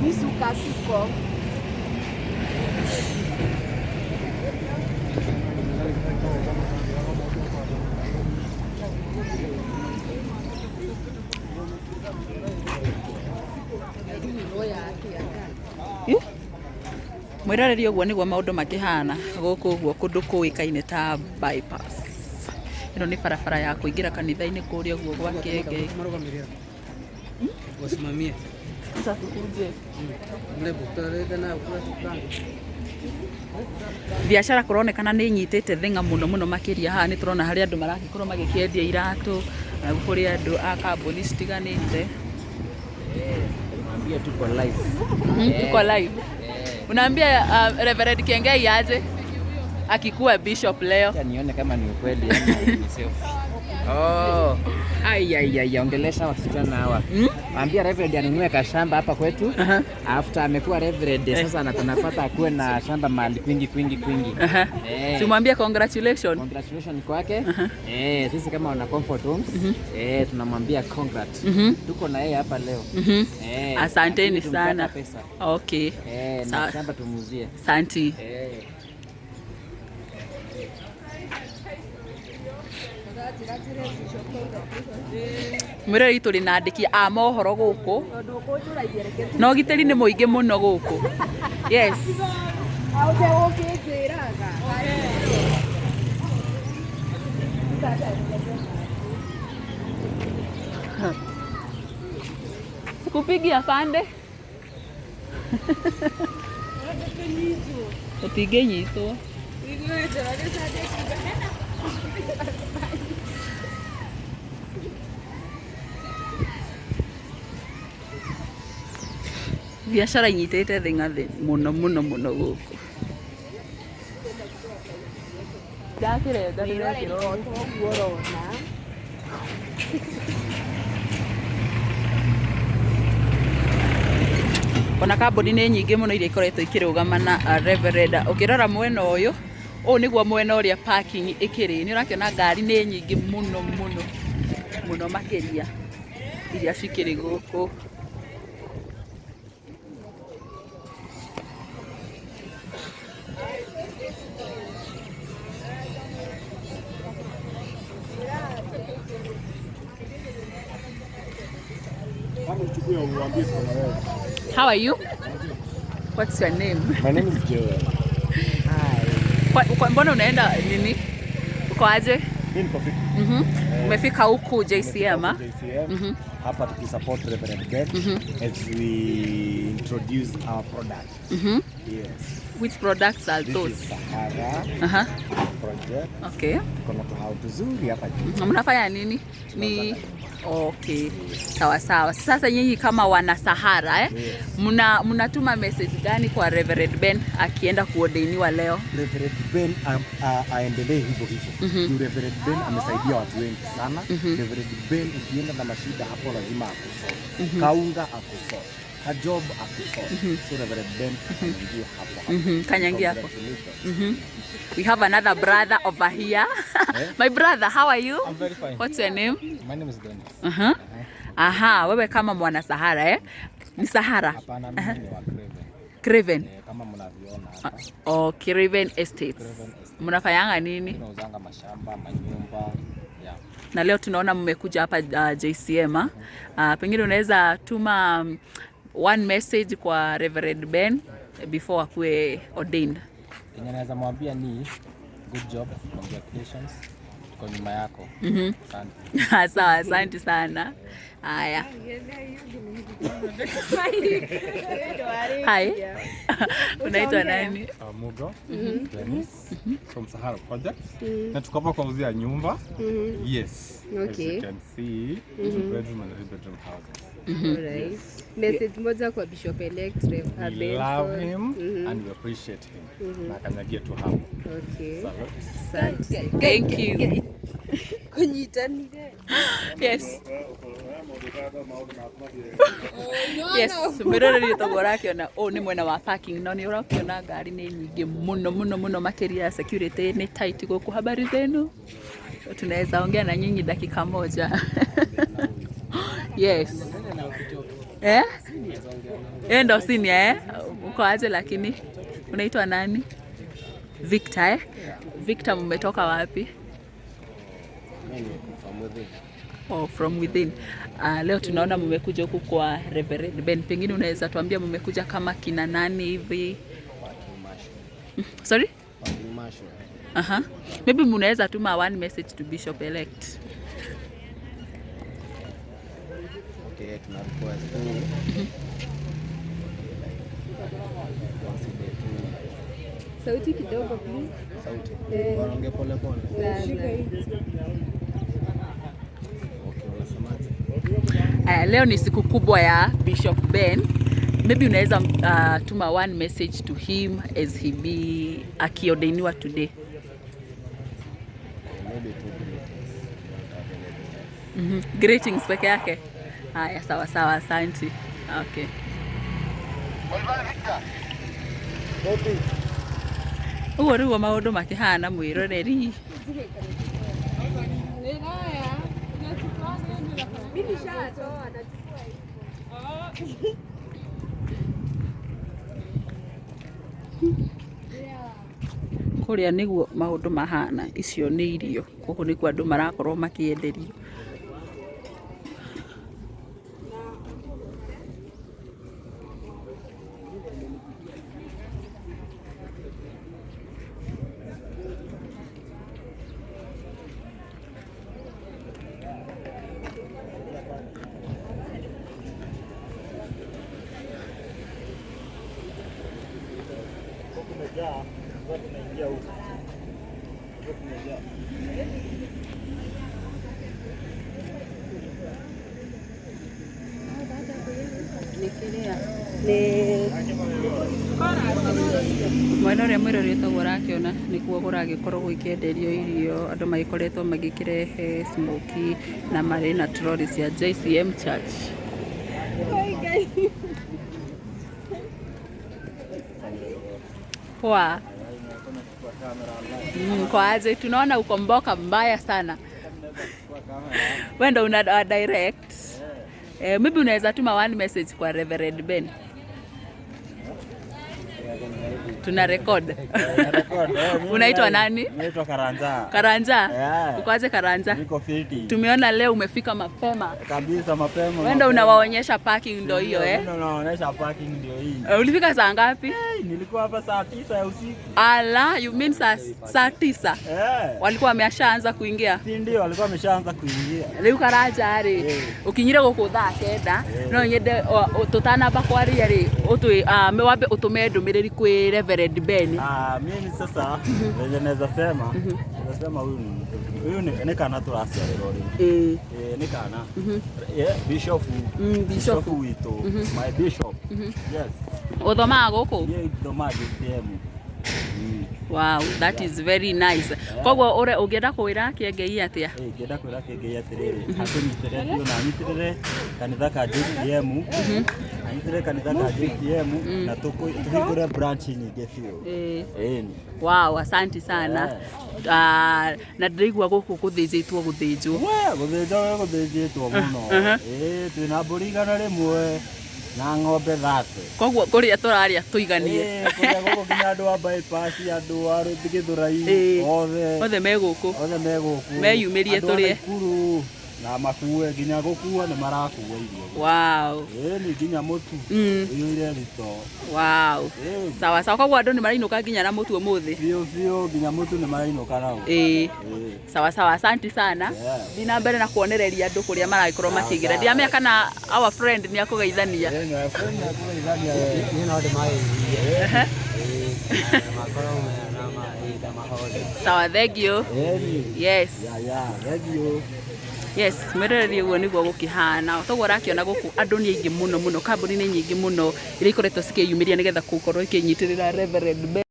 Misuka-suko. Mwĩroreri ũguo nĩguo maũndũ makĩhana gũkũ ũguo kũndũ kũĩkaine ta bypass. Ĩno nĩ barabara ya kũingĩra kanitha-inĩ kũrĩa ũguo gwa Kĩengei. Wasimamie. Sasa tukuje. Biacara kũronekana nĩ inyitĩte thing'a mũno mũno makĩria. Haha nĩ tũrona harĩa andũ maragĩkorwo magĩkĩendia iratũ, na kũrĩ andũ a kambuni citiganĩte. Mwambie tuko live. Tuko live. Unaambia Reverend Kiengei aje akikuwa bishop leo. Acha nione kama ni ukweli ama ni selfie. Oh. Ai ai ai, ongelesha wasichana hawa. Mwambia Reverend anunue kashamba hapa kwetu. After amekuwa Reverend sasa anatanapata akuwe na shamba mahali kwingi kwingi kwingi. Eh. Tumwambie congratulations. Congratulations kwake. Eh, sisi kama wana Comfort Homes, eh, tunamwambia congrats. Tuko na yeye hapa leo. Eh, Asanteni lakini tumpata sana. Pesa. Okay. Eh, Sawa. na shamba tumuuzie. Asante. Eh. Mwĩroreri tũrĩ na andĩki a mohoro gũkũ na ũgitĩri nĩ mũingĩ mũno gũkũ. Yes. Sikupigi afande. Tũtingĩnyitwo. Biacara inyitĩte thĩ ng'athĩ mũno mũno mũno gũkũ. Ndakĩrenga ndĩrekĩra ũũ. Ũguo ũrona. Ona kambuni nĩ nyingĩ mũno iria ikoretwo ikĩrũgama na Reverend. Ũkĩrora mwena ũyũ, ũyũ nĩguo mwena ũrĩa parking ĩkĩrĩ. Nĩ ũrakĩona ngari nĩ nyingĩ mũno mũno mũno makĩria iria cikĩrĩ gũkũ. How are you? What's your name? My name is Joel. Mbona unaenda nini? Uko aje? Mimi niko fiti. Umefika huku JCM, ah? JCM. Hapa tukisupport Reverend Ben as we introduce our products. Yes. Which products are This those? is Sahara project. Okay. Tuko na tuhau tuzuri hapa juu. Mnafanya nini? Ni okay. Sawa sawa. Sasa nyinyi kama wana Sahara, eh? Yes. Mnatuma message gani kwa Reverend Ben akienda kuordainiwa leo? Reverend Ben aendelee hivyo hivyo. Juu Reverend Ben amesaidia watu wengi sana. Reverend Ben ukienda na mashida hapo lazima akusort. Kaunga akusort. Kajob akusort. So Reverend Ben akanyangie hapo hapo. Kanyangie hapo. Congratulations. We have another brother over here. My brother, how are you? I'm very fine. What's your name? My name is Dennis. Aha, wewe kama mwana Sahara, eh? Ni Sahara. Hapana, mimi ni wa Craven. Craven. Eh, kama mnavyoona hapa, Oh, Craven Estates. Craven Estates. Mnafanyanga nini? Tunauzanga mashamba, manyumba. Yeah. Na leo tunaona mmekuja hapa JCM. Ah. Pengine unaweza tuma one message kwa Reverend Ben before akuwe ordained. Kenye naweza mwambia ni good job, congratulations. Tuko nyuma yako. Asante. Sawa, asante sana. Haya. Hi. Unaitwa nani? Mugo Dennis from Sahara Project na tuko hapa kuuzia nyumba. Yes. As you can see, two bedroom and three bedroom houses. Alright. Message moja kwa Bishop elect Rev We Benson. love him and we appreciate him. Na akanyagie tu hapo. Okay. Salute. Asante. Thank you. Kunyitanire. Yes. Yes, mwĩroreri toguo ũrakĩona ũyũ nĩ mwena wa parking no nĩ ũrakĩona ngari nĩ nyingĩ mũno mũno mũno makĩria, security nĩ tight gũkũ. Habari zenu? Tunaweza ongea na nyinyi dakika moja? Yes. Eh? Eh, ndo senior eh? Uko aje lakini? Unaitwa nani? Victor eh? Victor, mmetoka wapi? Oh, from within. Leo tunaona mmekuja huku kwa Reverend Ben. Pengine unaweza tuambia mmekuja kama kina nani hivi? Sorry? Aha. Maybe mnaweza tuma one message to Bishop elect. Okay, tuna request tu. Okay, like consider tu Sauti kidogo please. Sauti. Eh. Wanaongea pole pole. Shika hii. Okay, unasemaje? Leo ni siku kubwa ya Bishop Ben. Maybe unaweza tuma one message to him as he be akiordainiwa today. Maybe two greetings. Don't have anything else. Greetings peke yake. Haya, sawa sawa, asante. Okay. Ũguo nĩguo maũndũ makĩhana mwĩroreri. Mimi nishatoa nachukua hivyo. Kũrĩa nĩguo maũndũ mahana, icio nĩ irio, gũkũ nĩkuo andũ marakorwo makĩenderio. Nĩ Mwena ũrĩa mwĩrori ũguo ũrakĩona nĩkuo kũragĩkorwo gũkĩenderio irio, andũ magĩkoretwo magĩkĩrehe smokie na marĩ na trolley cia JCM Church. Poa. Kwa aje tunaona uko mboka mbaya sana. Wewe ndo una direct. Eh, maybe unaweza tuma one message kwa Reverend Ben. Tuna record. Unaitwa nani? Naitwa Karanja. Karanja. Yeah. Uko aje Karanja? Niko fiti. Tumeona leo umefika mapema. Kabisa mapema. Wewe ndo Mapema. unawaonyesha parking ndo hiyo eh? Ndio naonyesha parking ndio hii. Eh, ulifika saa ngapi? Hey, nilikuwa hapa saa 9 ya usiku. Ala, you mean saa 9? Eh. Walikuwa wameshaanza kuingia. Si ndio walikuwa wameshaanza kuingia. Rĩu Karanja rĩ, ũkinyire gũkũ thaa 9, no nyende tũtanamba kwaria rĩ, wambe ũtũme ndũmĩrĩri kwĩ Reverend Ben. Ah, mimi sasa venye naweza sema huyu ni mtu. Huyu ni kana tũraciarĩrwo rĩ. Eh, nĩ kana. Yeah, bishop. Bishop. Bishop witũ. My bishop. Yes. Ũthomaga gũkũ? Niĩ thomaga JCM. Wow, that is very nice. Koguo ũre ũngĩenda kwĩra Kĩengei atĩa? Eh, ngĩenda kwĩra Kĩengei atĩrĩrĩ, atũnyitĩre biũ na anyitĩrĩre kanitha ka JCM, anyitĩrĩre kanitha ka JCM na tũhingũre branch nyingĩ biũ. Ĩni. Wow, asante sana. Ah, na ndĩraigua gũkũ gũthĩnjĩtwo gũthĩnjwo. We, gũthĩnjwo we gũthĩnjĩtwo mũno. Ĩĩ, twĩna mbũri 100 na ng'ombe 30. Koguo kũrĩa tũrarĩa tũiganie. Ĩĩ, kũrĩa gũkũ nginya andũ a bypass, andũ a Gĩthũrai, othe. Othe me gũkũ. Othe me gũkũ. Meyumĩrie Andũ a tũrĩe. Naikuru na makue nginya gũkua nĩ marakua irio. Wow. Ĩĩ, nginya mũtu ũiyũire thito. Wow. Ĩĩ. Sawa sawa, koguo andũ nĩ marainũka nginya na mũtu ũmũthĩ. Biũ biũ, nginya mũtu nĩ marainũka nao. Ĩĩ. Ĩĩ. Sawa sawa, asante sana. Yeah. Thiĩ na mbere na kuonereria andũ kũrĩa maragĩkorwo makĩingĩra. Ndiramenya kana our friend nĩ akũgeithania. Ĩĩ, my friend nĩ akũgeithania we. Niĩ no ndĩmageithie. Ĩĩ, makorwo mena mahinda mahoreri. Sawa, thank you. Ĩĩ. Yes. Ya, thank you. Yes, mwĩroreri, ũguo nĩguo gũkĩhana. Toguo ũrakĩona gũkũ andũ nĩ aingĩ mũno mũno, kambuni nĩ nyingĩ mũno iria ikoretwo cikĩyumĩria nĩgetha gũkorwo ikĩnyitĩrĩra Reverend Ben.